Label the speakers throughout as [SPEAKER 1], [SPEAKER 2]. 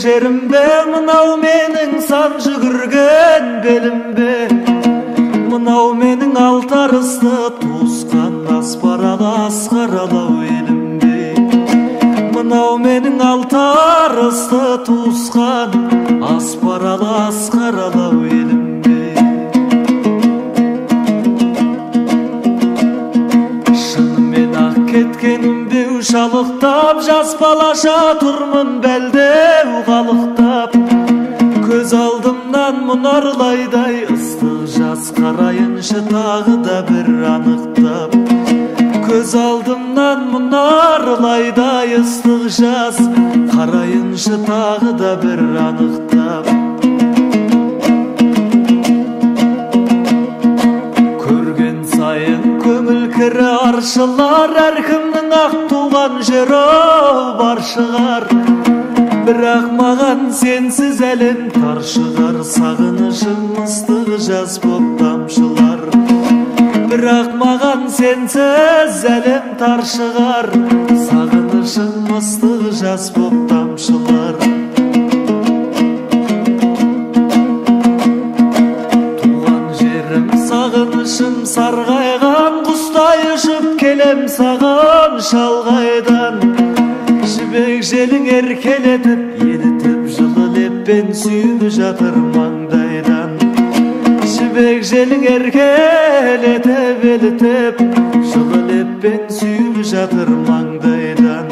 [SPEAKER 1] жерім бе, мынау менің сан жүгірген белім бе, мынау менің алты арысты туысқан аспаралы асқаралау елім бе, мынау менің алты арысты туысқан аспаралы асқаралау елім бе. Шынымен ақ кеткенім бе, шалықтап жас балаша тұрмын бәлдеу қалықтап, көз алдымнан мұнарлайдай ыстық жас қарайыншы тағы да бір анықтап, көз алдымнан мұнарлайдай ыстық жас қарайыншы тағы да бір анықтап. Көрген сайын көңіл кірі аршылар, әркімнің ақ туған жері бар шығар, бірақ маған сенсіз әлем тар шығар, сағынышым ыстық жас боп тамшылар, бірақ маған сенсіз әлем тар шығар, сағынышым ыстық жас боп тамшылар. Туған жерім сағынышым сарғайған құстай ұшып келем саған шалғайдан, жібек желің еркелетіп елітіп жылы леппен сүйіп жатыр маңдайдан, жібек желің еркелетіп елітіп жылы леппен сүйіп жатыр маңдайдан.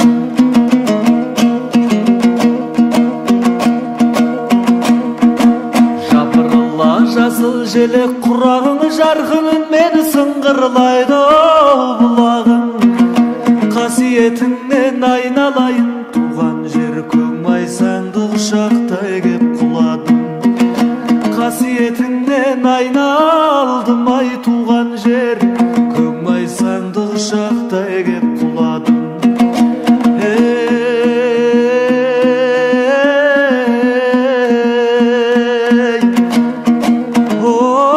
[SPEAKER 1] Жапырыла жасыл желек құрағың жарқын мені сыңғырлайды бұлағың, қасиетіңнен айналайын туған жер көк майсаңды құшақтай кеп құладым, қасиетіңнен айналдым ай туған жер көк майсаңды құшақтай кеп құладым. Ей, ой,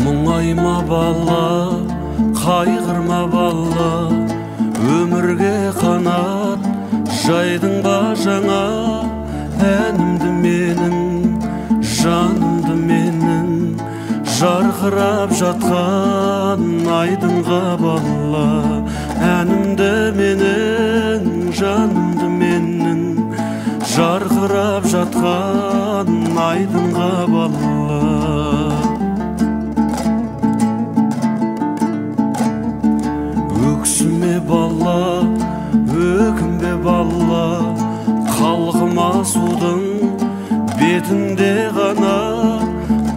[SPEAKER 2] Мұңайма бала, қайғырма бала, өмірге қанат жайдың ба жаңа, әнімді менің, жанымды менің, жарқырап жатқан айдынға бала, әнімді менің, жанымды менің, жарқырап жатқан айдынға бала. Өксіме бала, өкінбе бала, қалқыма судың бетінде ғана,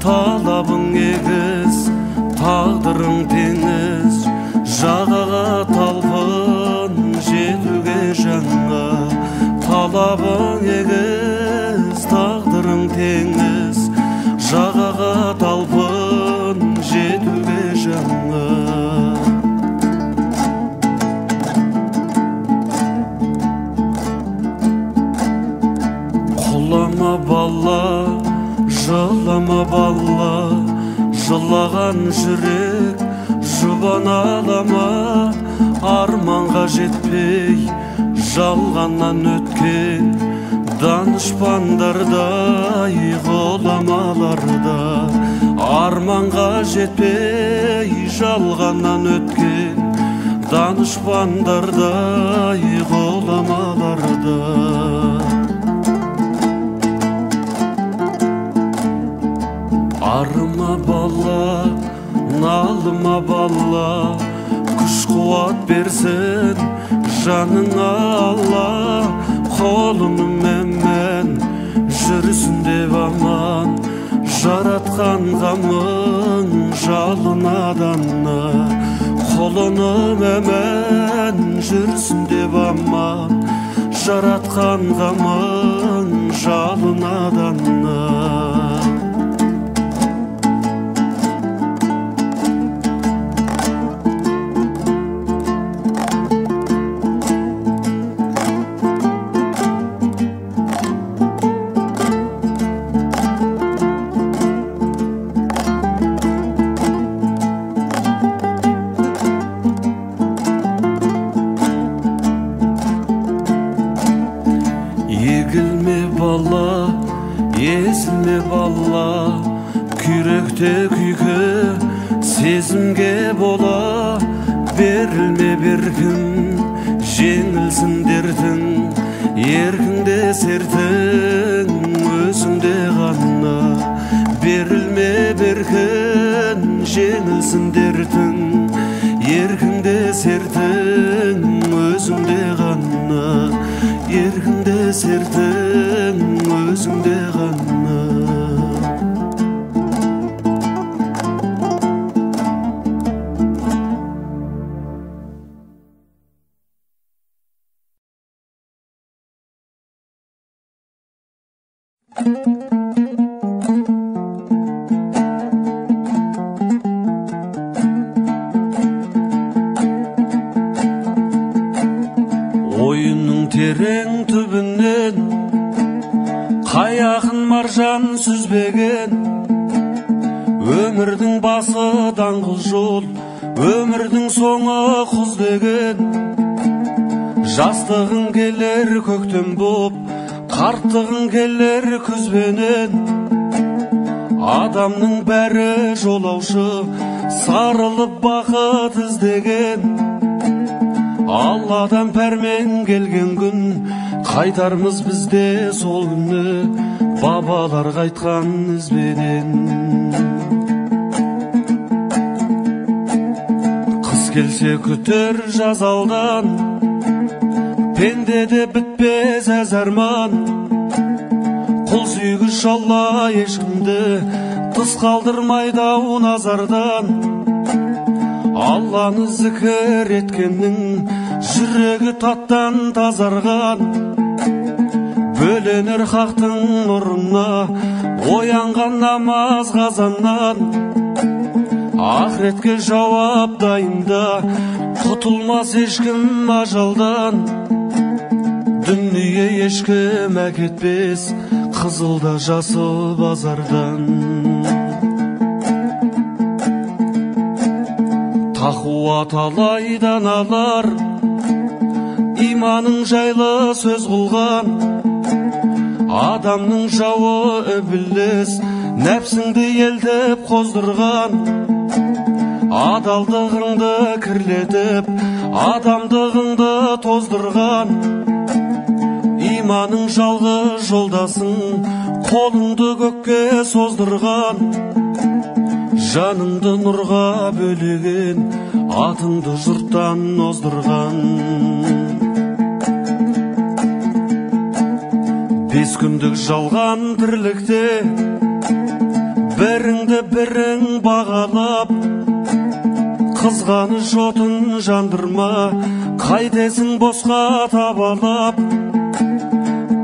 [SPEAKER 2] талабың егіз, тағдырың теңіз, жағаға талпын жетуге жаңа, талабың егіз, тағдырың теңіз, жағаға талпын жетуге жаңа. Құлама бала, жылама бала, жылаған жүрек жұбана ала, арманға жетпей жалғаннан өткен данышпандардай ғұламаларда, арманға жетпей жалғаннан өткен данышпандардай ғұламаларда. Арыма бала, налыма бала, күш қуат берсін жаныңа Алла, қолыным әмән жүрсін деп аман, жаратқан ғамың жалынаданна, қолыным әмән жүрсін деп аман, Жаратқанға мың жалынадан. Егілме бала, езілме бала, күйректе күйкі сезімге бола. Берілме беркін, жеңілсін дертің, еркіңде сертің өзіңде ғана. Берілме беркін, жеңілсін дертің, еркіңде сертің өзіңде ғана. Еркіңде сертің өзіңде ғана. Ойынның терең түбінен қай ақын маржан сүзбеген, өмірдің басы даңғыл жол, өмірдің соңы құз деген. Жастығың келер көктем боп, қарттығың келер күзбенен. Адамның бәрі жолаушы, сарылып бақыт іздеген. Алладан пәрмен келген күн, қайтармыз бізде сол күні, бабалар қайтқан ізбенен. Қыс келсе күтер жаз алдан, пенде де бітпес әз арман. Құл сүйгіш Алла ешкімді тыс қалдырмайды ау назардан. Алланы зікір еткеннің жүрегі таттан тазарған. Бөленер хақтың нұрына оянған намаз қазаннан. Ақыретке жауап дайында, құтылмас ешкім ажалдан. Дүние ешкім әкетпес қызылда жасыл базардан. Тақуа талай даналар, иманың жайлы сөз қылған. Адамның жауы ібіліс, нәпсіңді елтіп қоздырған. Адалдығыңды кірлетіп, адамдығыңды тоздырған. Иманың жалғыз жолдасың, қолыңды көкке создырған. Жаныңды нұрға бөлеген, атыңды жұрттан оздырған. Бес күндік жалған тірлікте біріңді бірің бағалап, қызғаныш отын жандырма, қайтесің босқа табалап.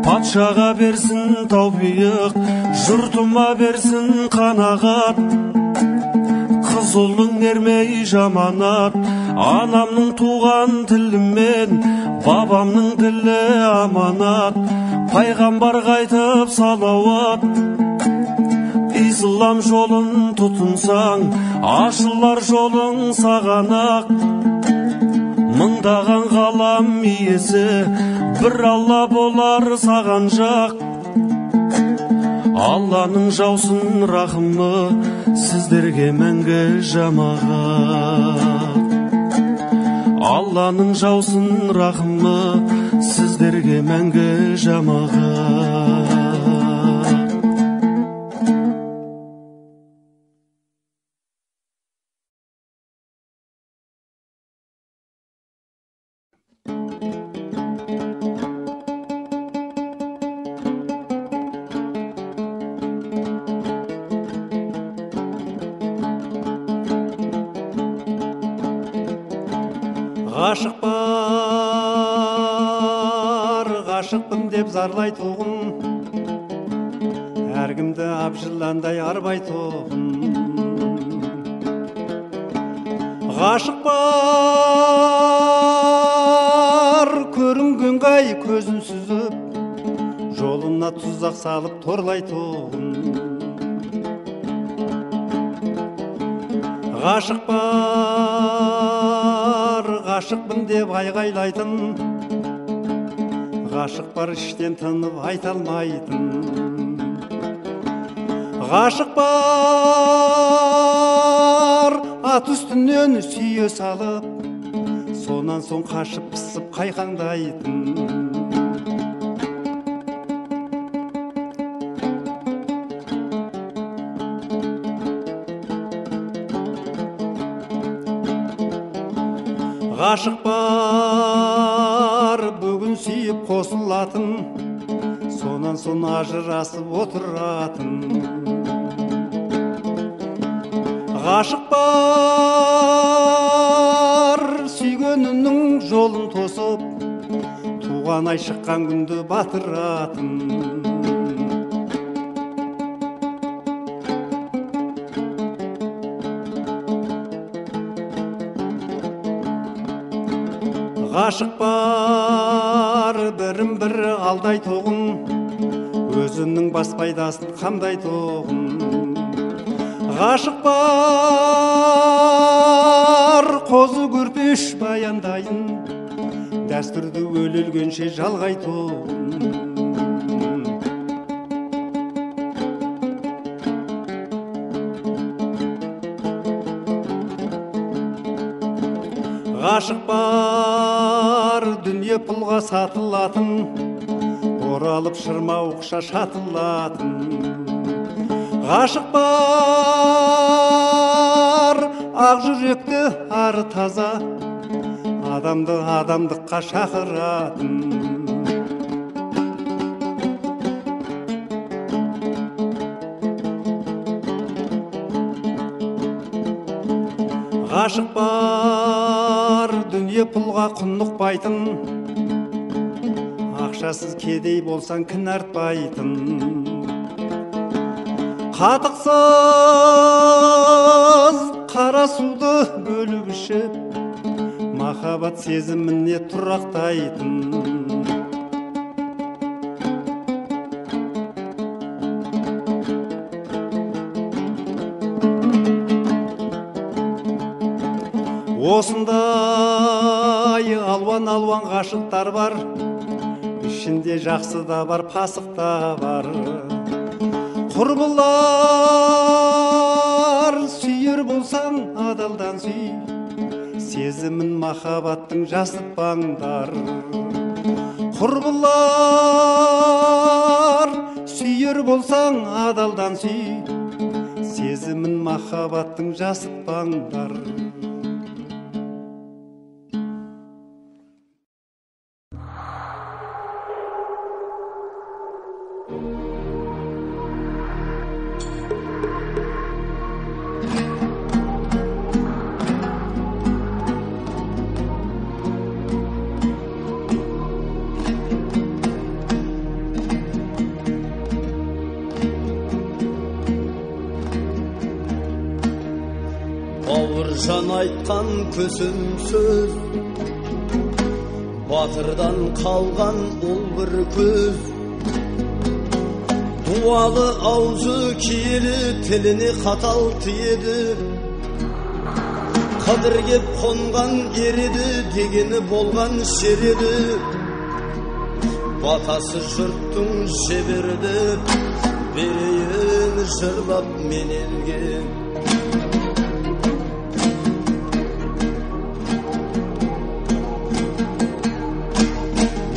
[SPEAKER 2] Патшаға берсін таупиық, жұртыма берсін қанағат. Қызылың ермей жаманат, анамның туған тілімен бабамның тілі аманат. Пайғамбар қайтып салауат, ислам жолын тұтынсаң, ашылар жолың саған-ақ. Мыңдаған ғалам иесі, бір Алла болар саған жақ. Алланың жаусын рахымы, сіздерге мәңгі жамағат. Алланың жаусын рахымы, сіздерге мәңгі жамағат.
[SPEAKER 3] Ғашық бар,
[SPEAKER 2] ғашықпын деп зарлайтұғын, әркімді абжыландай арбайтұғын. Ғашық бар көрінген қай көзін сүзіп, жолына тұзақ салып торлайтұғын. Ғашық бар, ғашықпын деп айғайлайтын, ғашық бар іштен тынып айта алмайтын. Ғашық бар ат үстінен сүйе салып, сонан соң қашып пысып қайқаңдайтын. Ғашық бар бүгін сүйіп қосылатын, сонан соң ажырасып отыратын. Ғашық бар сүйгенінің жолын тосып, туған ай шыққан күнді батыратын. Ғашық бар бірін бірі алдайтұғын, өзінің бас пайдасын қамдайтұғын. Ғашық бар қозы көрпеш баяндайын, дәстүрді өле-өлгенше жалғайтұғын. Ғашық бар дүние пұлға сатылатын, оралып шырмауықша шатылатын. Ғашық бар ақ жүректі ары таза, адамды адамдыққа шақыратын. Ғашық бар дүние пұлға құнықпайтын, ақшасыз кедей болсаң кін артпайтын. Қатықсыз қара суды бөліп ішіп, махаббат сезіміне тұрақтайтын. Осындай алуан-алуан ғашықтар бар, ішінде жақсы да бар, пасық та бар. Құрбылар сүйер болсаң адалдан сүй, сезімін махаббаттың жасытпаңдар. Құрбылар сүйер болсаң адалдан сүй, сезімін махаббаттың жасытпаңдар.
[SPEAKER 1] Бауыржан айтқан көсем сөз, батырдан қалған ол бір көз. Дуалы аузы киелі, тіліне қатал тиеді. Қыдыр кеп қонған ер еді, дегені болған шер еді. Батасы жұрттың жіберді, берейін жырлап мен елге.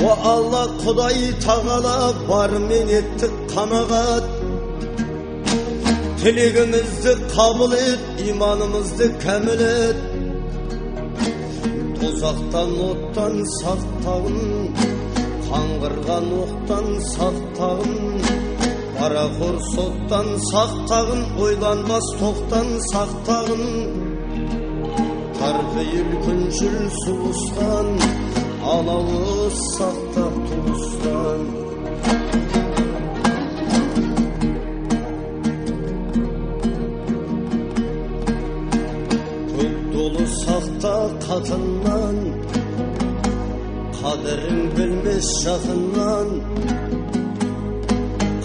[SPEAKER 1] Уа Алла Құдай тағала, бармен еттік қанағат. Тілегімізді қабыл ет, иманымызды кәміл ет. Тозақтан оттан сақтағын, қаңғырған оқтан сақтағын, парақор соттан сақтағын, ойланбас тоқтан сақтағын. Тар пейіл күншіл суысқан, Алауыз сақта туыстан. Көк долы сақта қатыннан, қадірін білмес жақыннан.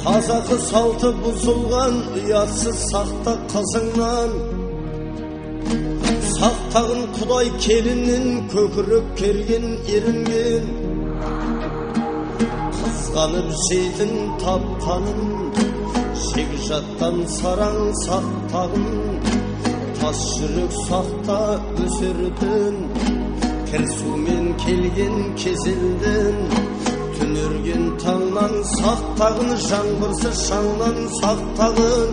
[SPEAKER 1] Қазақы салты бұзылған, ұятсыз сақта қызыңнан. Сақтағын Құдай келінін, көкірек керген ерінген. Қызғанып жейтін тапқанын, жекжаттан сараң сақтағын. Тас жүрек сақта өсердін, кір сумен келген кезелден. Түнерген таңнан сақтағын, жаңбырсыз шаңнан сақтағын.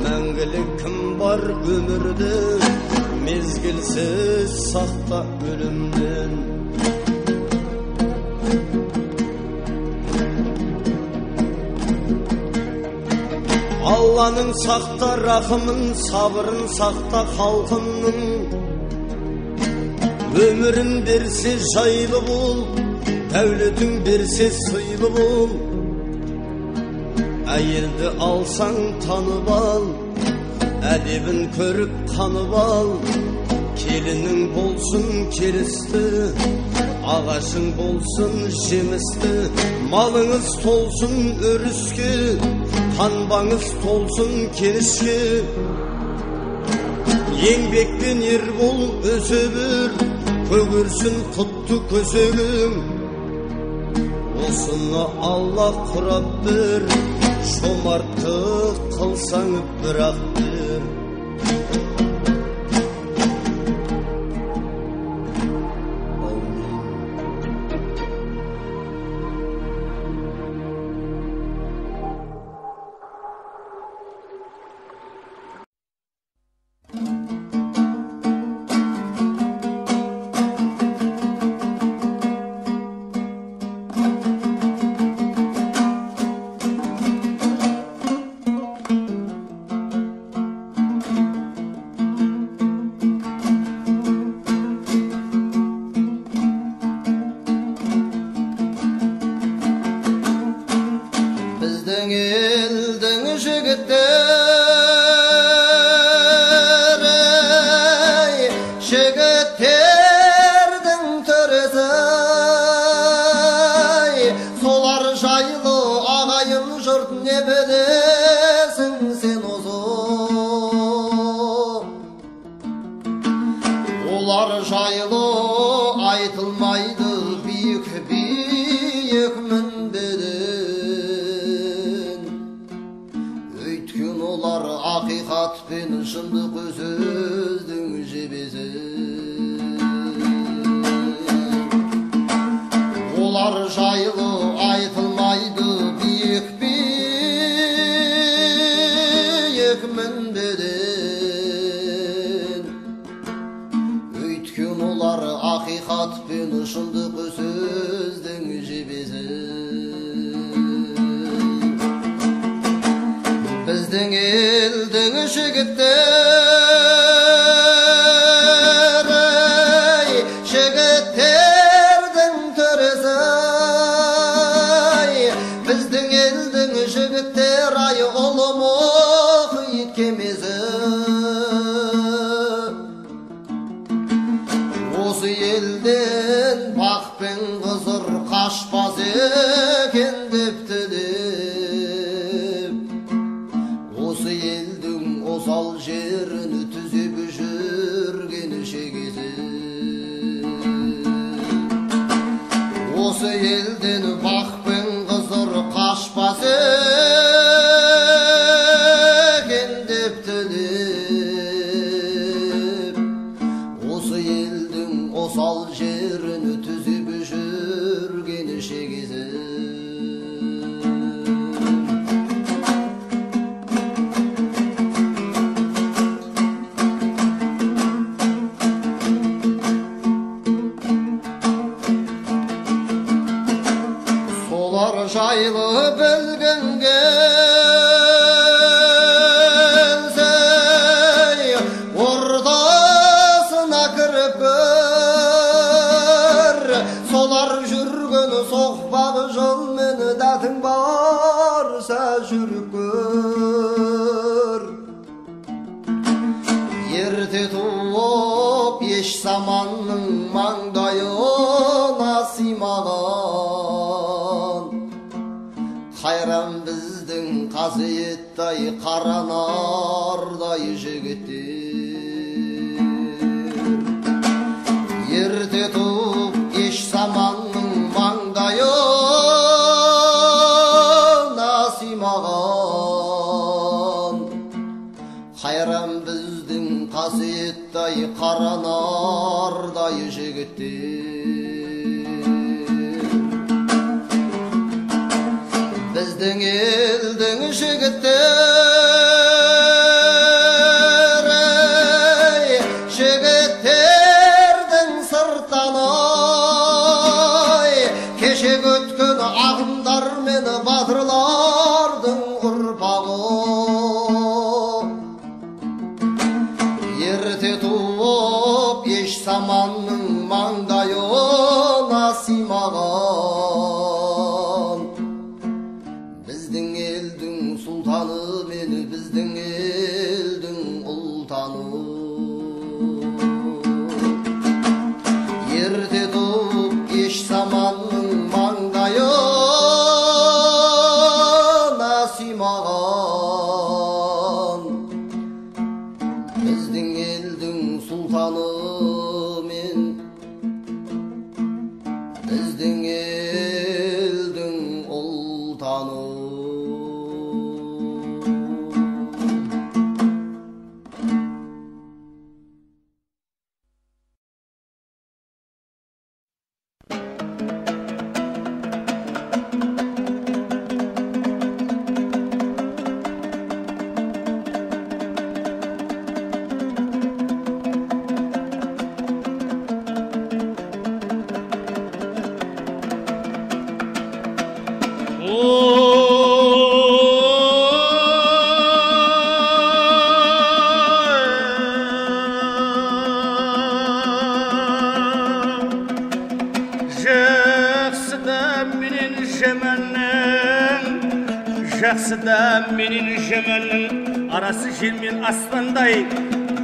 [SPEAKER 1] Мәңгілік кім бар өмірді, мезгілсіз сақта өлімнен. Алланың сақта рахымын, сабырын сақта халқымның. Өмірін берсе жайлы бол, дәулетің берсе сыйлы бол. Әйелді алсаң танып ал, әдебін көріп қанып ал. Келінің болсын келісті, ағашың болсын жемісті. Малыңыз толсын өріске, қанбаңыз толсын келішке. Еңбекпен ер бол өсе бер, көгерсін құтты көсегің. Осыны Алла құрап бер, жомарттық қылсаң бірақ бер.
[SPEAKER 3] Ерте туып еш заманның маңдайына сыймаған. Қайран біздің қасиеттай қара нардай жігіттер. Ерте туып еш заманның маңдайына сыймаған. Қайран біздің қасиеттай қара нардай жігіттер. Біздің елдің жігіттері, жігіттердің сыртаны ай, кешегі өткен ағындар мен батырлардың ұрпағы. Ерте туып еш заманның маңдайына сыймаған. Біздің елдің сұлтаны мен біздің елдің ұлтаны. Ерте туып еш заманның маңдайына сыймаған. Біздің елдің сұлтаны мен біздің елдің ұлтаны.
[SPEAKER 4] Жақсы да менен жаманның арасы жер мен аспандай.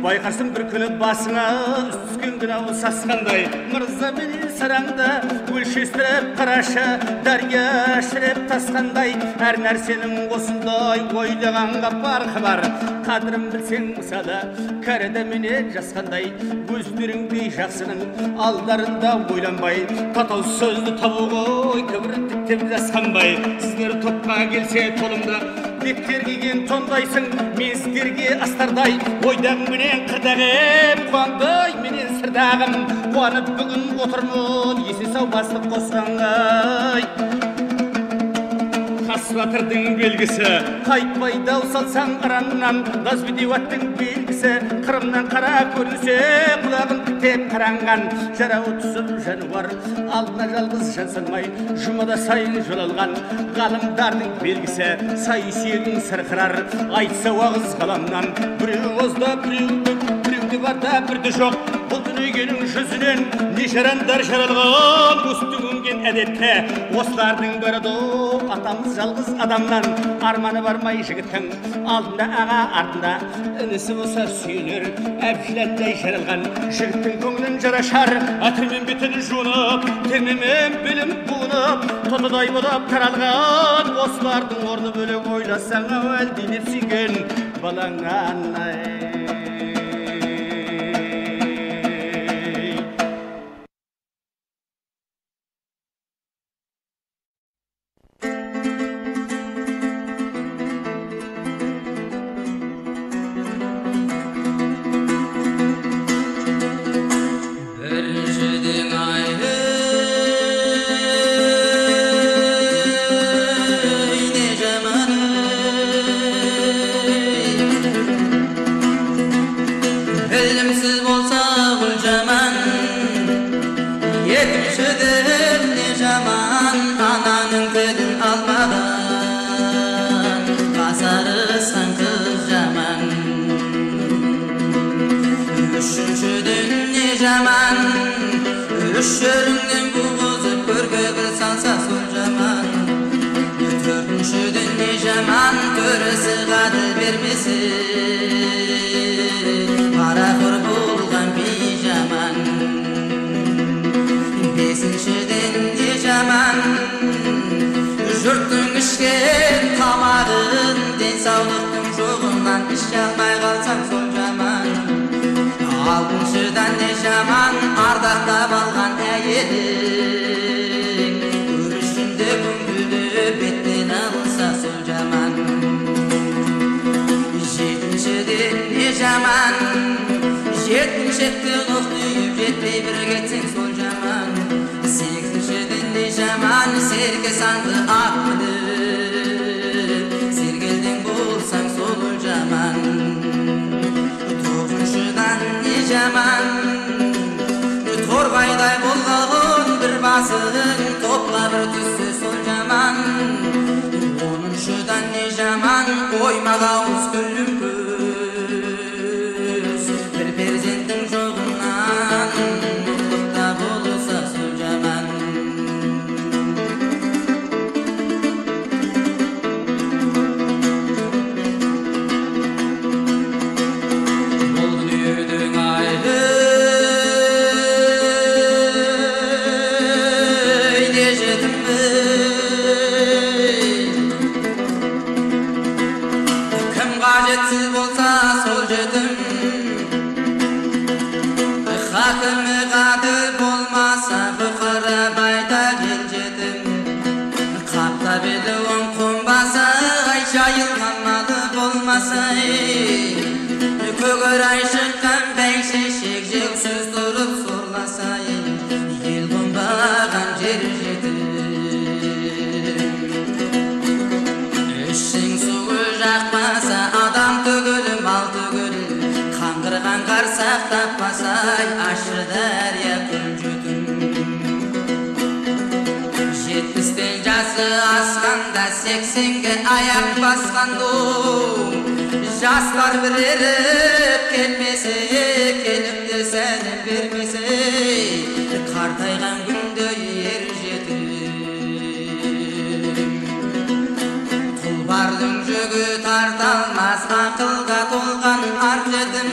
[SPEAKER 4] Байқарсың бір күні басыңа түскен күнәу сасқандай. Мырза менен сараңды өлшестіріп қарашы, дария шіріп тасқандай. Әр нәрсенің осындай ойлағанға парқы бар. Қадірін білсең мысалы кәріді менен жасқандай. Өздеріңдей жақсының алдарында ойланбай, татау сөзді табу ғой кібіртіктеп жасқанбай. Сіздер топқа келсе толымды бектер киген тондайсың, мен сіздерге астардай. Ойдағым менен қырдағым, қуандай менен сырдағым. Қуанып бүгін отырмын есе сау басып қосқандай. Қас батырдың белгісі қайтпай дау салсаң ыраннан, лаз бедеу аттың белгісі Қырымнан қара көрінсе құлағын тіктеп қаранған. Жарауы түсіп жануар алдына жалғыз жан салмай, жұмада сайын жол алған. Ғалымдардың белгісі сай сүйегің сырқырар, айтса уағыз ғаламнан. Біреу озда, біреу дөп, біреуде бар да бірде жоқ. Бұл дүниенің жүзінен не жарандар жаралған, өсті өнген әдетте осылардың бірі доп. Атамыз жалғыз адамнан арманы бармай жігіттің, алдында аға артында інісі болса сүйенер. Әбжіләндай жаралған жігіттің көңілін жарашар, әтірмен бетін жуынып, термемен белін буынып, тотыдай болып таралған. Осылардың орны бөлек ойласаң әлдилеп сүйген балаңнан.
[SPEAKER 5] Үш жеріңнен бұғызып көрге бір салса сол жаман. Төртіншіден не жаман, төресі қадір бермесе. Қара Бесіншіден не жаман, жұрттың ішкен тамағын денсаулықтың жоғынан іше алмай қалсаң сол жаман. Алтыншыдан не жаман, ардақтап алған әйелің көр ішінде көңілді беттен алса сол жаман. Жетіншіден не жаман, жеткіншекті оқ түйіп жетпей бір кетсең сол жаман. Сегізіншіден не жаман, серке санды ат мініп сергелдең болсаң сол жаман. Тоғызыншыдан не жаман, торғайдай болған бір басың топқа бір түссе сол жаман. Оныншыдан не жаман, оймақ ауыз күлім көз бір перзенттің жоғынан мұңлықта болса сол жаман. Бұл дүниедің айлы не жетімі, кім қажетсіз болса сол жетім, хакімі ғаділ болмаса бұқара байтақ ел жетім. Қаптап еді оң қонбаса, жайылған малы болмаса, көгер ай шыққан бәйшешек желсіз тұрып сорласа, ел қонбаған жер жетім. Ішсең суы жақпаса, адам түгілі мал түгілі, қаңғырған қарсақ таппаса, ащы дария күн жетім. 70-тен жасы асқанда, 80-ге аяқ басқанда, жастар бір еріп келмесе, келіп те сәлем бермесе, қартайған күнде ер жетім. Тұлпардың жүгі тарта алмас, ақылға толған ар жетім.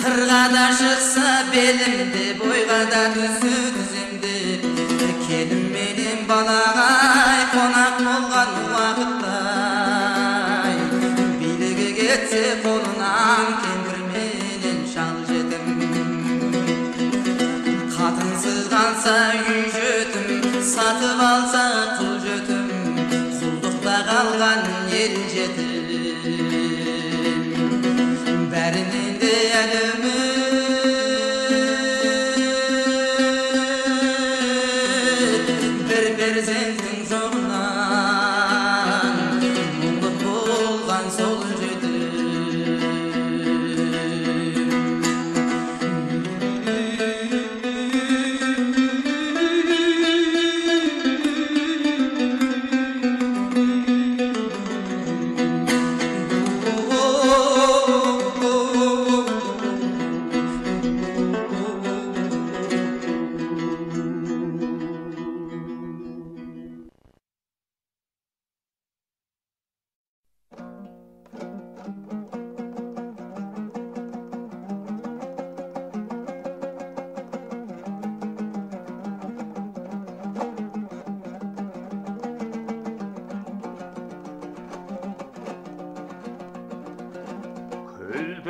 [SPEAKER 5] Қырға да шықса белімде, бойға да түсі тіземде, келін менен балағай қонақ болған уақыттай, билігі кетсе қолынан кемпір менен шал жетім. Қатынсыз қалса үй жетім, сатып алса құл жетім, құлдықта қалған ел жетім. Бәрінен де әлемі бір перзенттің жоғынан мұңлық болған сол жетім.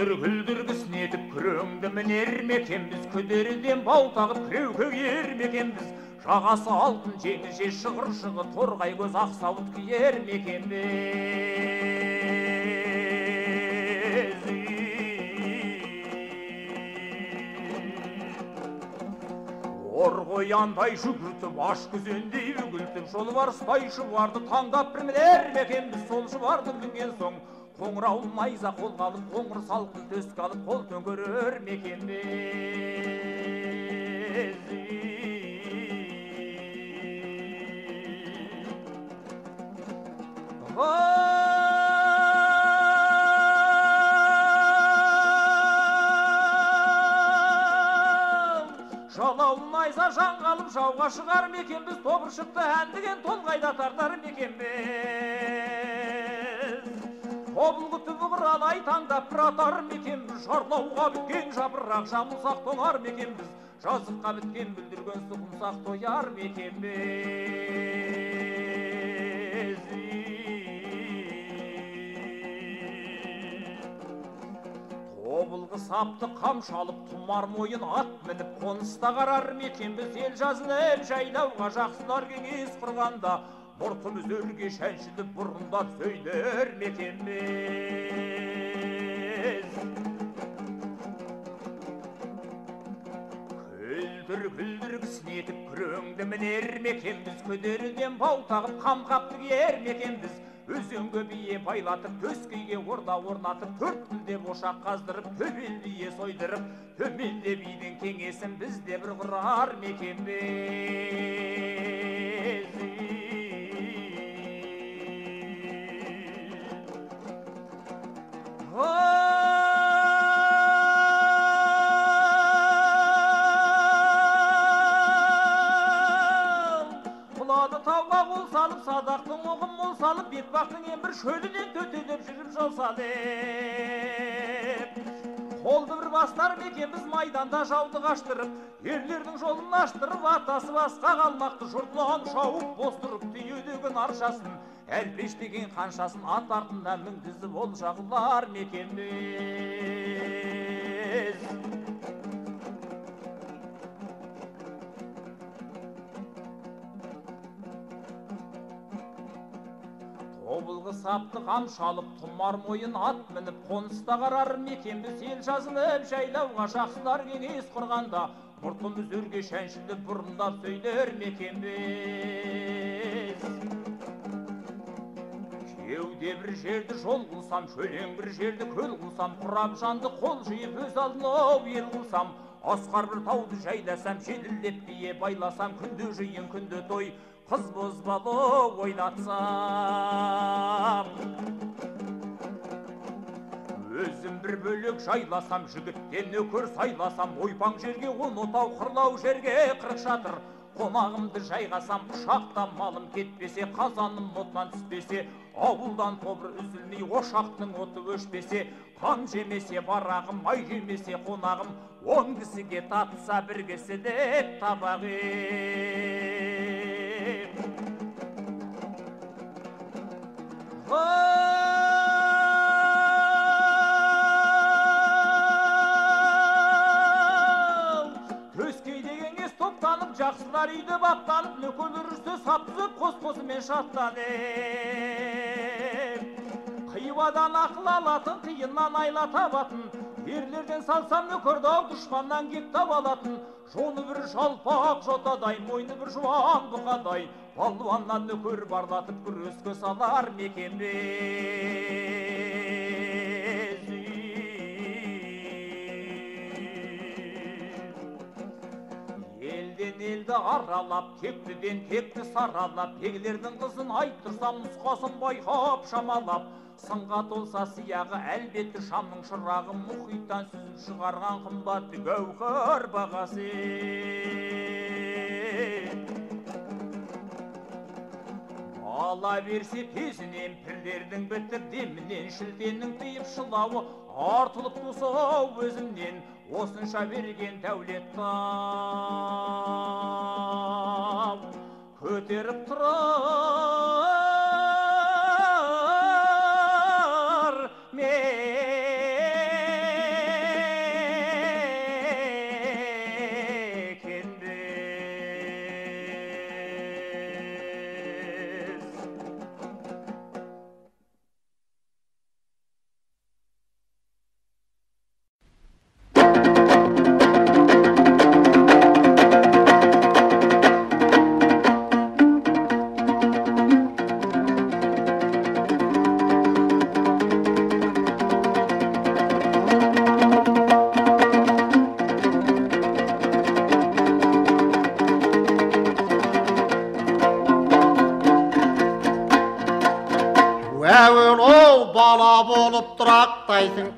[SPEAKER 6] Күлдір кісінетіп күреңді мінер ме екенбіз, күдерден бау тағып күреуге киер ме екенбіз, жағасы алтын жеңіше шығыршығы торғай көз ақ сауыт киер ме екенбіз. Орғояндай жүгіртіп, аш күзендей үгілтіп, жолбарыстай шұбарды таңдап бір мінер ме екенбіз, сол шұбарды мінген соң қоңырауын найза қолға алып, қоңыр салқын төске алып, қол төңкерер ме екенбіз. Жалауын найза жанға алып, жауға шығар ма екенбіз, тобыршықты әндіген толғайда тартар ма екенбіз. Тобылғы түбі құралай таңдап бір атар ма екенбіз, жарлауға біткен жапырақ жамылсақ тоңар ма екенбіз, Жазыққа біткен бүлдірген сұғымсақ тояр мекенбіз. Тобылғы сапты қамшы алып, тұмар мойын ат мініп, қоныста қарар мекенбіз. Ел жазылып жайлауға жақсылар кеңес құрғанда, мұртымыз өрге шәншіліп бұрындап сөйлер мекенбіз. Күлдір-күлдір кісінетіп күреңді мінер мекенбіз, көдеріден бау тағып қам-қапты киер мекенбіз. Өзенге бие байлатып, төскейге орда орнатып, төрт тілдеп ошақ қаздырып, төбел бие сойдырып, төменде бидің кеңесін бізде бір құрар мекенбіз. Құлады тауға қол салып, садақтың оғын мол салып, бетбақтың ең бір шөлінен төтелеп жүріп жол салып. Қолды бір бастар мекенбіз, майданда жауды қаштырып, ерлердің жолын аштырып, атасы басқа қалмақты жұртлан шауып бостырып, түйедегі наршасын, әлпештеген қаншасын ат артында мінгізіп ол жағылар мекенбіз. Тобылғы сапты қамшы алып, тұмар мойын ат мініп, қоныста қарар мекенбіз. Ел жазылып жайлауға жақсылар кеңес құрғанда, мұртымыз өрге шәншіліп бұрындап сөйлер мекенбіз. Кеуде бір жерді жол қылсам, шөлең бір жерді көл қылсам, құрап жанды қол жиып өз алдына ел қылсам, асқар бір тауды жайласам, желілдеп бие байласам, күнде жиын күнде той, қыз бозбалы ойнатсам. Өзім бір бөлек жайласам, жігіттен нөкер сайласам, ойпаң жерге он отау, қырлау жерге 40 шатыр, қонағымды жайғасам, құшақтан малым кетпесе, қазаным отынан түспесе, ауылдан тобыр үзілмей, ошақтың оты өшпесе, қан жемесе барағым, май жемесе қонағым, 10 кісіге татса бір кісі деп табақ ем. Төскейде кеңес топтанып, жақсылар үйде баптанып, нөкерлер жүрсе сап түзеп, қос-қосымен шаттанып. Қиуадан ақыл алатын, қиыннан айла табатын, ерлерден салсам нөкерді ау, дұшпаннан кек таба алатын, жоны бір жалпақ жотадай, мойны бір жуан бұқадай, палуаннан нөкер барлатып күреске салар мекенбіз. Елден елді аралап, тектіден текті саралап, бегілердің қызын айттырсам, нұсқасын байқап шамалап, сынға толса сияғы, әлбетте шамның шырағы, мұхиттан сүзіп шығарған қымбат гәуһар бағасы. Ала берсе тезінен, пірлердің бітіп демінен, шілтеннің тиіп шылауы, артылып туса өзімнен, осынша берген дәулет тап, көтеріп тұрар мекенбіз.
[SPEAKER 3] Бала болып тұрақтайсың,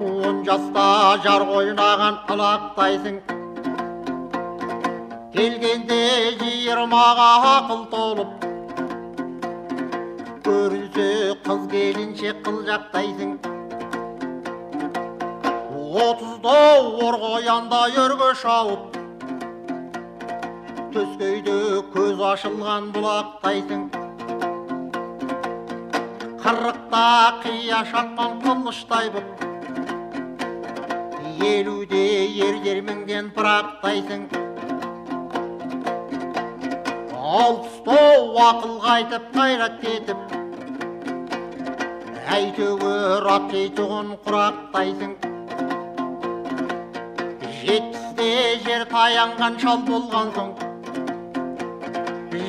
[SPEAKER 3] 10 жаста жар ойнаған ылақтайсың, келгенде 20-ға ақыл толып, көрінсе қыз келіншек қылжақтайсың. 30-да орғоянда өрге шауып, төскейде көз ашылған бұлақтайсың. 40-та қия шапқан қылыштай боп, 50-де ерлер мінген пырақтайсың. 60-та ақыл қайтып қайрат кетіп, әйтеуір ат жейтұғын құрақтайсың. 70-те жер таянған шал болған соң,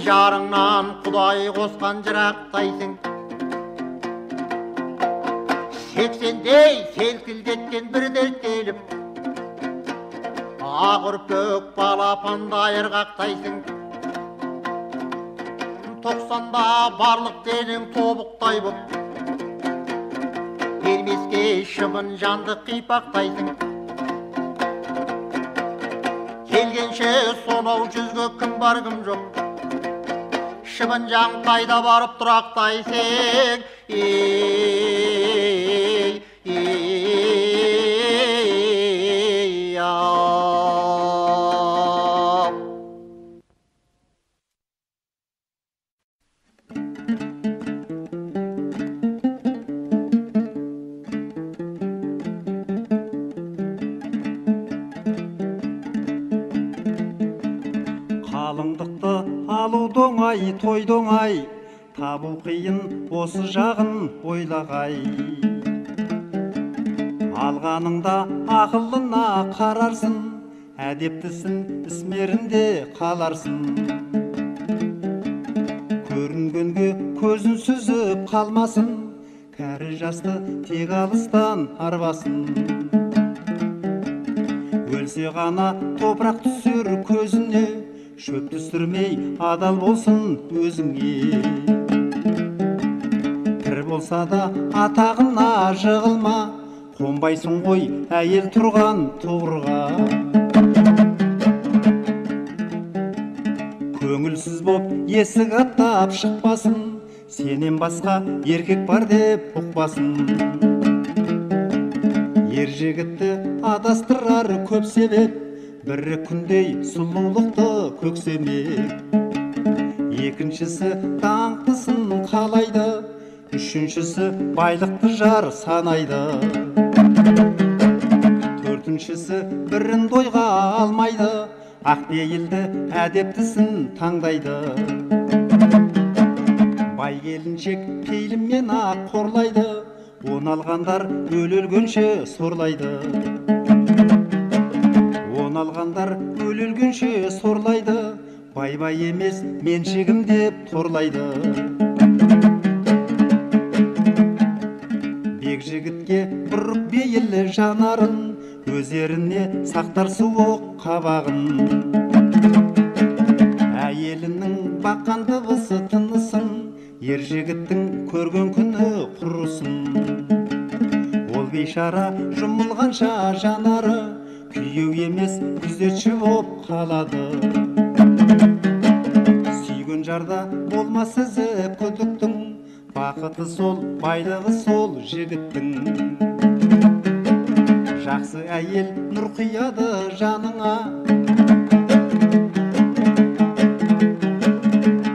[SPEAKER 3] жарыңнан құдай қосқан жырақтайсың. 80-дей селкілдеткен бір дерт келіп, ақ үрпек балапандай ырғақтайсың. 90-да барлық денең тобықтай боп, бермеске шыбын жанды қипақтайсың. Келгенше сонау жүзге кім бар кім жоқ, шыбын жан қайда барып тұрақтайсың? Ей, ей, ап.
[SPEAKER 2] Қалыңдықты алу оңай, тойды оңай, табу қиын, осы жағын ойлағай. Алғаныңда ақылына қарарсың, әдептісін ісмерінде қаларсың. Көрінгенге көзін сүзіп қалмасын, кәрі жасты тек алыстан арбасын. Өлсе ғана топырақ түсер көзіне, шөп түсірмей адал болсын өзіңе. Тірі болса да атағына жығылма, қонбайсың ғой әйел тұрған тұғырға. Көңілсіз боп есік аттап шықпасын, сенен басқа еркек бар деп ұқпасын. Ер жігітті адастырар көп себеп, бірі күндей сұлулықты көксемек, екіншісі даңқтысын қалайды, үшіншісі байлықты жар санайды, төртіншісі бірін тойға алмайды, ақ пейілді әдептісін таңдайды. Бай келіншек пейілімен ақ қорлайды, оны алғандар өле-өлгенше сорлайды. Оны алғандар өле-өлгенше сорлайды, бай-бай емес меншігім деп торлайды. Бек жігітке бұрық бейілі жанарын, өздеріне сақтар суық қабағын. Әйелінің баққан дыбысы тынысын, ер жігіттің көрген күні құрысын. Ол бейшара жұмылғанша жанары, күйеу емес күзетші боп қалады. Сүйген жарда болмас ізі күдіктің, бақыты сол, байлығы сол жігіттің. Жақсы әйел нұр құяды жаныңа,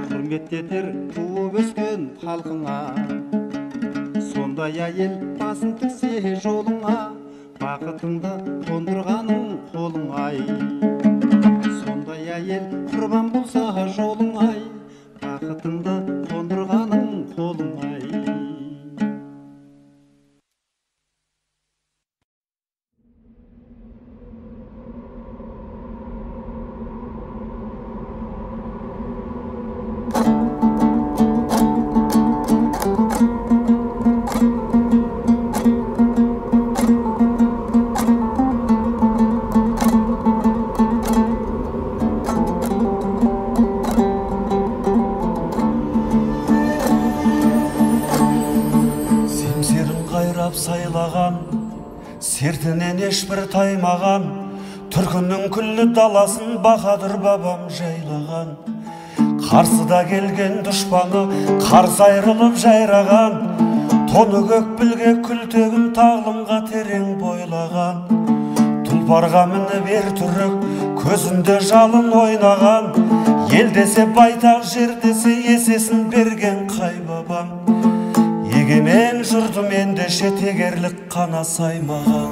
[SPEAKER 2] құрметтетер туып өскен халқыңа. Сондай әйел басын тіксе жолыңа, бақытыңды қондырғаның қолың ай. Сондай әйел құрбан болса жолың ай, бақытыңды қондырғаның қолың ай.
[SPEAKER 1] Сайлаған, сертінен ешбір таймаған, түркінің күллі даласын баһадүр бабам жайлаған. Қарсыда келген дұшпаны қарсы айрылып жайраған,
[SPEAKER 2] Тоны көк білге күлтегін тағлымға терең бойлаған. Тұлпарға мініп ер түрік, көзінде жалын ойнаған. Ел десе байтақ, жер десе есесін берген қай бабам. Егемен жұртым ендеше тегерлік қана саймаған.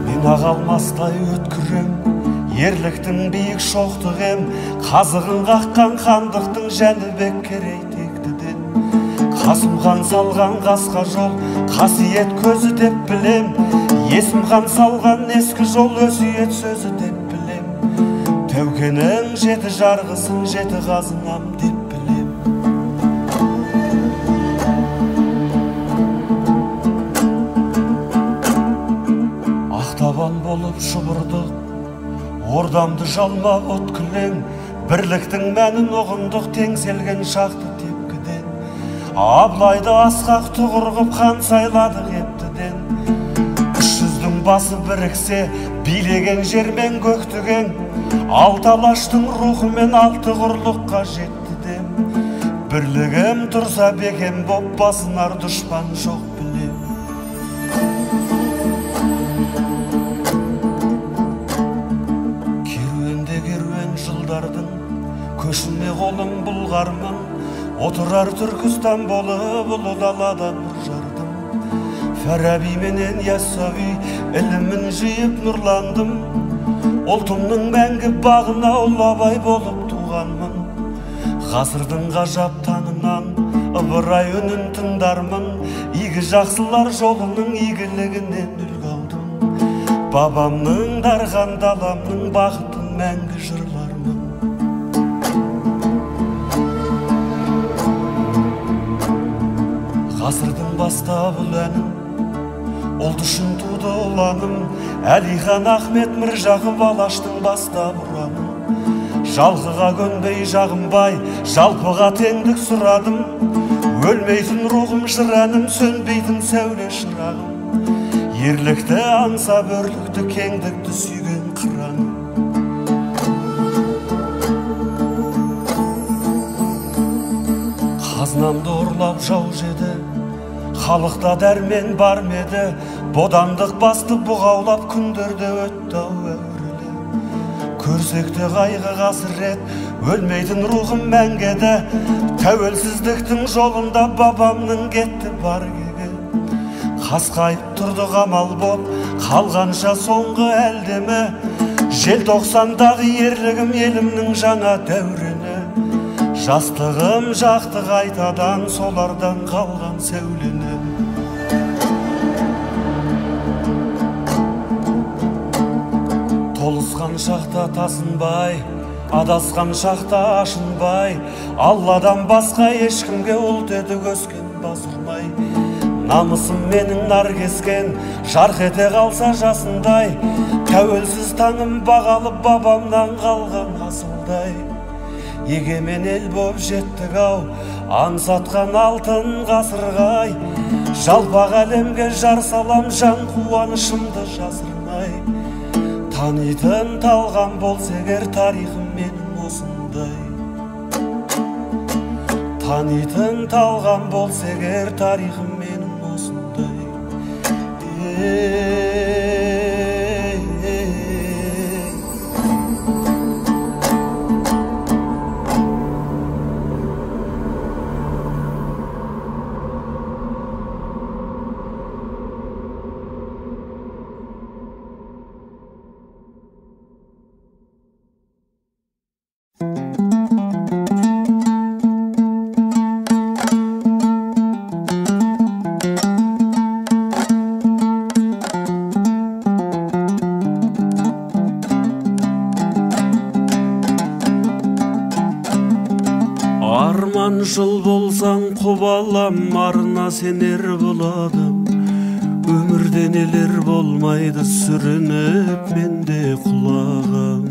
[SPEAKER 2] Мен ағалмастай өткірім, ерліктің биік шоқтығы ем, қазығын қаққан хандықтың Жәнібек Керей тектіден. Қасым хан салған қасқа жол, қасиет көзі деп білем. Есім хан салған ескі жол, өсиет сөзі деп білем. Тәукенің жеті жарғысын жеті қазынам деп білем. Ақтабан болып шұбырдық, ордамды жалмап от күлең, бірліктің мәнін ұғындық теңселген шақты тепкіден. Абылайды асқақ тұғыр ғып хан сайладық ептіден. Үш жүздің басы біріксе, билеген жермен көктіген, алты алаштың рухымен алты құрлыққа жетті дем. Бірлігім тұрса бекем боп басынар дұшпан жоқ білем. Керуенде керуен жылдардың көшіне қолым бұлғармын, отырар Түркістан болып ұлы далада нұр жардым. Фараби менен Яссауи ілімін жиып нұрландым. Ұлтымның мәңгі бағына ұлы Абай болып туғанмын. Ғасырдың ғажап таңынан ыбырай үнін тыңдармын. Игі жақсылар жолының игілігінен үлгі алдым. Бабамның дарған даламның бақытын мәңгі жырлармын. Ғасырдың бастап ұлы әнім, ұлт үшін туды ұланым. Әлихан Ахмет Міржақып Алаштың бастап ұранын. Жалқыға көнбей жағынбай, жалпыға теңдік сұрадым. Өлмейтін рухым жыр әнім, сөнбейтін сәуле шырағым. Ерлікті аңсап, өрлікті, кеңдікті сүйген қыраным. Қазынамды ұрлап жау жеді, халықта дәрмен бар ма еді? Бодандық басты бұғаулап күндерде өтті ау әурелі. Көрсек те қайғы қасірет, өлмейтін рухым мәңгі еді. Тәуелсіздіктің жолында бабамның кетті бар кегі. Қасқайып тұрды қамал боп, қалғанша соңғы әлдемі. Желтоқсандағы ерлігім елімнің жаңа дәурені. Жастығым жақты қайтадан солардан қалған сәулені. Толысқан шақта тасынбай, адасқан шақта ашынбай, Алладан басқа ешкімге ұлт едік өскен бас ұрмай. Намысым менің нар кескен, жарқ ете қалса жасындай, тәуелсіз таңым бағалып бабамнан қалған асылдай. Егемен ел боп жеттік ау, аңсатқан алтын ғасырғай. Жалпақ әлемге жар салам, жан қуанышымды жасырмай. Танитын талғам болса егер тарихым менің осындай. Танитын талғам болса егер тарихым менің осындай. Арманшыл болсаң құбалам, арына сенер бұл адам. Өмірде нелер болмайды, сүрініп мен де құлағам.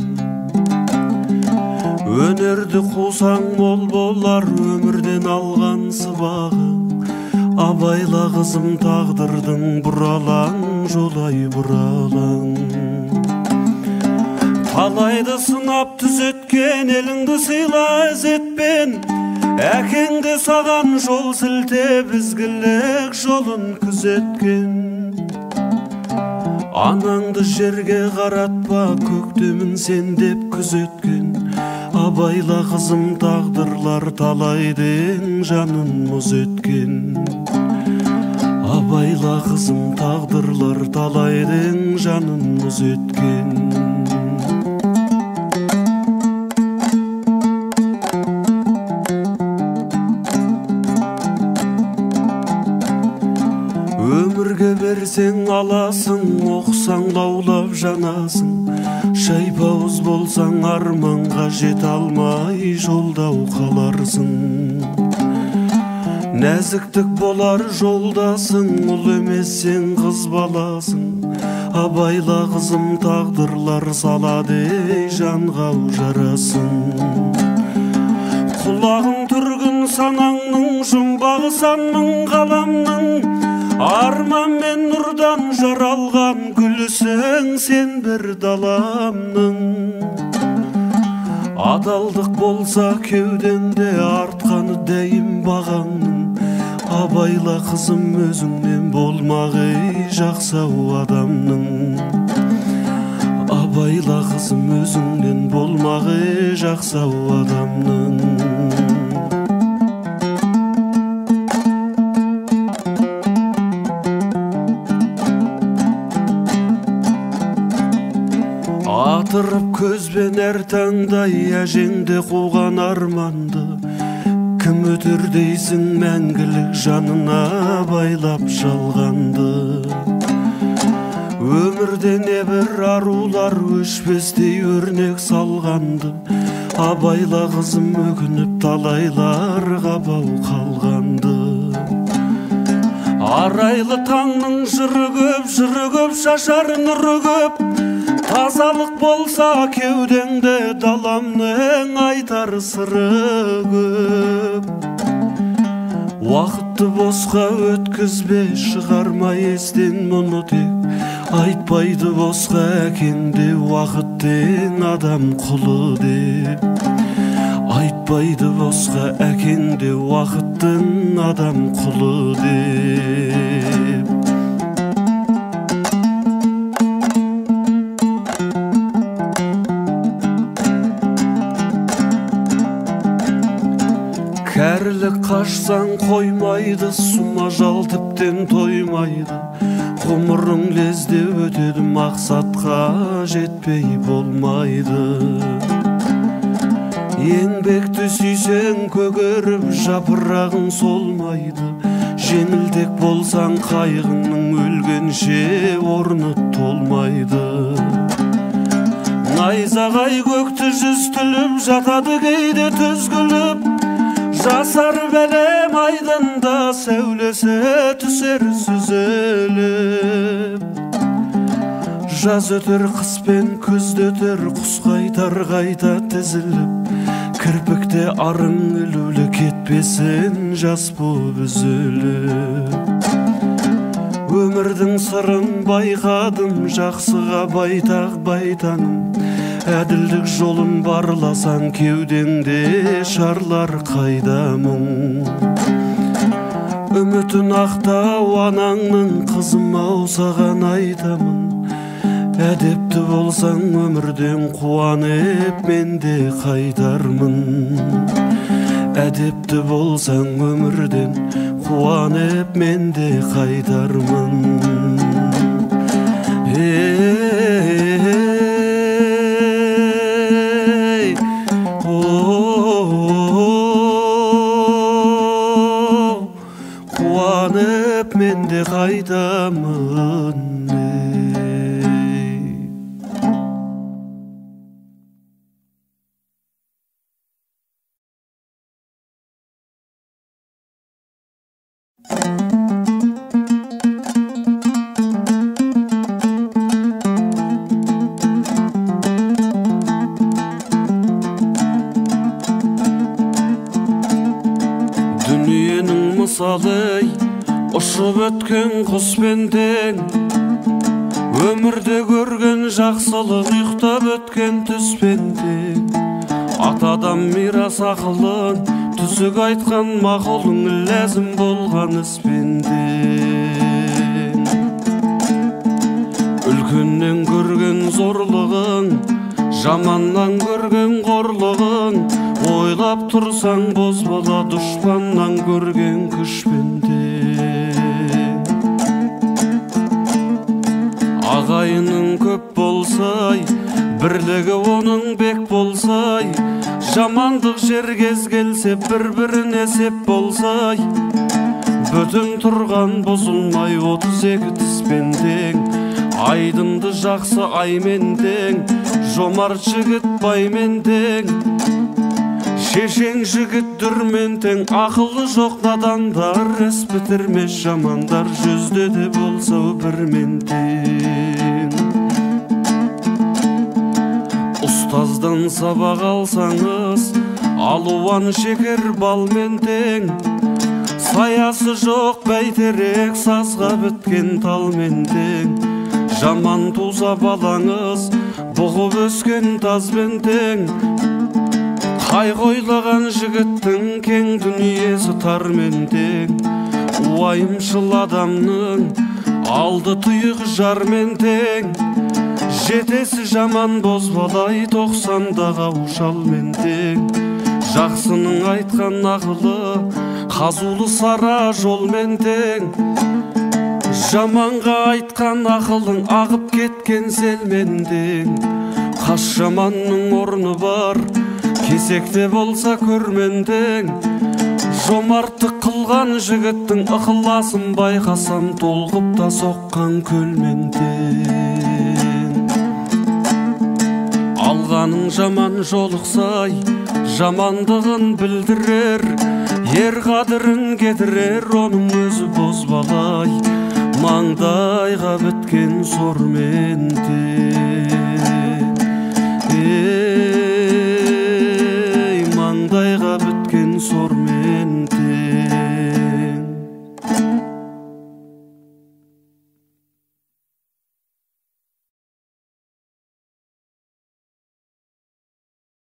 [SPEAKER 2] Өнерді қусаң мол болар, өмірден алған сыбағың. Абайла қызым тағдырдың бұралаң, жолай бұралаң. Талайды сынап түзеткен, еліңді сыйла ізетпен. Әкең де саған жол сілтеп, ізгілік жолын күзеткен. Анаңды жерге қаратпа, көктемін сен деп күзеткен. Абайла қызым, тағдырлар талайдың жанын мұз еткен. Абайла қызым, тағдырлар талайдың жанын мұз еткен. Өмірге берсең аласың, оқсаң лаулап жанасың. Шайпауыз болсаң арманға жете алмай жолдау қаларсың. Нәзіктік болар жолдасың, ұл емессең қыз баласың. Абайла қызым, тағдырлар салады ей жанға жарасын. Құлағың түргін санаңның, жұмбағы сан мың ғаламның. Арман мен нұрдан жаралған гүлісің сен бір даламның. Адалдық болса кеудеңде артқаны дәйім бағаңның. Абайла қызым, өзіңнен болмақ ей жақсы адамның. Абайла қызым, өзіңнен болмақ ей жақсы адамның. Атырып көзбен әр таңдай әжеңде қуған арманды. Кім өтер дейсің мәңгілік жанына байлап жалғанды. Өмірде небір арулар өшпестей өрнек салғанды. Абайла қызым, өкініп талайларға бау қалғанды. Арайлы таңның жыры көп, жыры көп, шашар нұры көп. Тазалық болса кеудеңде даламның айтар сыры көп. Уақытты босқа өткізбе, шығарма естен мұны тек. Айтпайды босқа әкеңде уақыттен адам құлы деп. Айтпайды босқа әкеңде уақыттың адам құлы деп. Кәрілік қашсаң қоймайды, сұмажал тіптен тоймайды. Ғұмырың лезде өтеді, мақсатқа жетпей болмайды. Еңбекті сүйсең көгеріп, жапырағың солмайды. Жеңілдек болсаң қайғыңның өлгенше орны толмайды. Найзағай көкті жүз тіліп, жатады кейде түзгіліп. Жасарып әлем айдында сәулесі түсер сүзіліп. Жаз өтер, қыс пен күз өтер, құс қайтар қайта тізіліп. Кірпікте арың ілулі кетпесін жас боп үзіліп. Өмірдің сырын байқадым, жақсыға байтақ байтаным. Әділдік жолын барласаң кеудеңде шарлар қайда мұң. Үмітін ақтау анаңның, қызым ау саған айтамын. Әдепті болсаң өмірден қуанып мен де қайтармын. Әдепті болсаң өмірден қуанып мен де қайтармын. Қуанып мен де қайтамын. Дүниенің мысалы ұшып өткен құспен тең, Өмірде көрген жақсылық ұйықтап өткен түспен тең. Атадан мирас ақылың, түзік айтқан мақұлың ләзім болған іспен тең. Үлкеннен көрген зорлығың, жаманнан көрген қорлығың, ойлап тұрсаң бозбала дұшпаннан көрген күшпен тең. Ағайының көп болсай, бірлігі оның бек болсай, жамандық жер кез келсе бір-біріне сеп болсай, бүтін тұрған бұзылмай 32 тіспен тең. Айдынды жақсы аймен тең, жомарт жігіт баймен тең, шешен жігіт дүрмен тең, ақылы жоқ надандар, іс бітірмес жамандар, жүзде де болса бірмен тең. Ұстаздан сабақ алсаңыз, алуан шекер балмен тең, саясы жоқ бәйтерек, сазға біткен талмен тең. Жаман туса балаңыз, бұғып өскен тазбен тең, қайғы ойлаған жігіттің кең дүниесі тармен тең. Уайымшыл адамның алды тұйық жармен тең, жетесі жаман бозбалай 90-дағы аушалмен тең. Жақсының айтқан ақылы қазулы сара жолмен тең, жаманға айтқан ақылың ағып кеткен селмен тең. Қас жаманның орны бар, кесекте болса көрмен тең. Жомарттық қылған жігіттің ықыласын байқасам, толқып та соққан көлмен тең. Алғаның жаман жолықсай, жамандығын білдірер, ер қадірін кетірер, оның өзі бозбалай, маңдайға біткен сормен тең. Ей, маңдайға біткен сормен тең.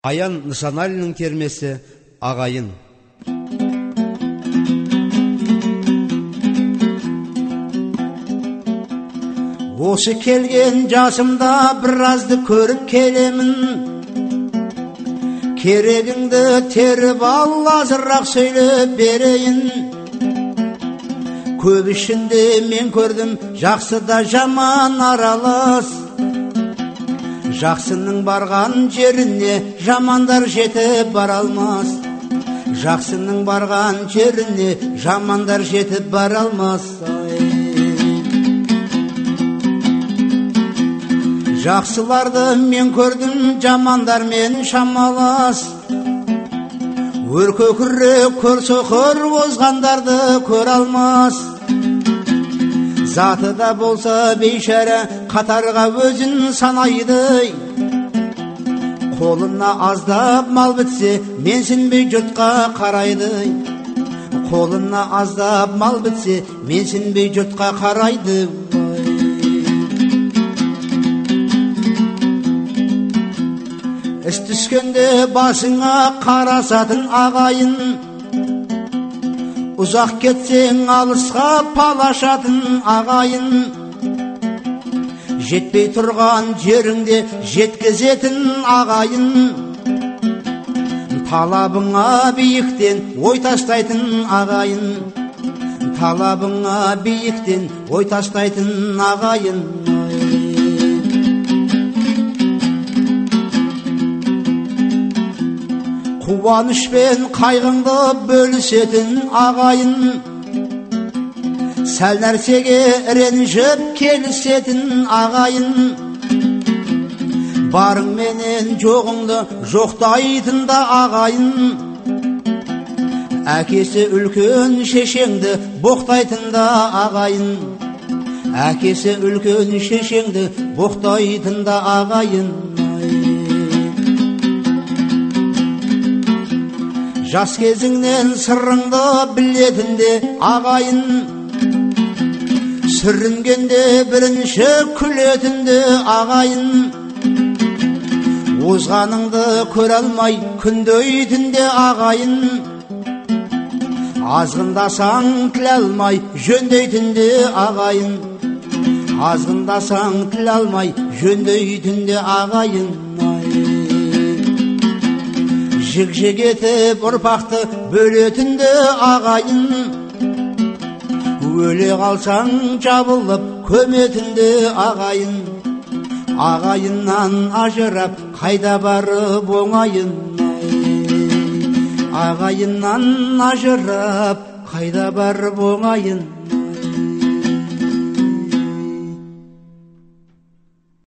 [SPEAKER 3] Аян Нысаналиннің термесі «Ағайын». Осы келген жасымда біразды көріп келемін, керегіңді теріп ал, азырақ сөйлеп берейін. Көп ішінде мен көрдім жақсы да жаман аралас, жақсының барған жеріне жамандар жетіп бара алмас. Жақсының барған жеріне жамандар жетіп бара алмас. Жақсыларды мен көрдім, жамандармен шамалас, өр көкірек көр соқыр озғандарды көр алмас. Заты да болса бейшара қатарға өзін санайды, қолына аздап мал бітсе менсінбей жұртқа қарайды. Қолына аздап мал бітсе менсінбей жұртқа қарайды. Іс түскенде басыңа қарасатын ағайын, ұзақ кетсең алысқа палашатын ағайын, жетпей тұрған жеріңде жеткізетін ағайын, талабыңа биіктен ой тастайтын ағайын, талабыңа биіктен ой тастайтын ағайын. Қуанышпен қайғыңды бөлісетін ағайын, сәл нәрсеге ренжіп келісетін ағайын, барың менен жоғыңды жоқтайтын да ағайын, әкесі үлкен шешеңді боқтайтын да ағайын, әкесі үлкен шешеңді боқтайтын да ағайын. Жас кезіңнен сырыңды білетін де ағайын, Сүрінгенде бірінші күлетінді ағайын, озғаныңды көре алмай күндейтінде ағайын. Азғындасаң тіл алмай жөндейтінде ағайын, азғындасаң тіл алмай жөндейтінде ағайын. Жік-жік етіп ұрпақты бөлетінді ағайын, өле қалсаң жабылып көметінді ағайын. Ағайыннан ажырап қайда барып оңайын, ағайыннан ажырап қайда барып оңайын.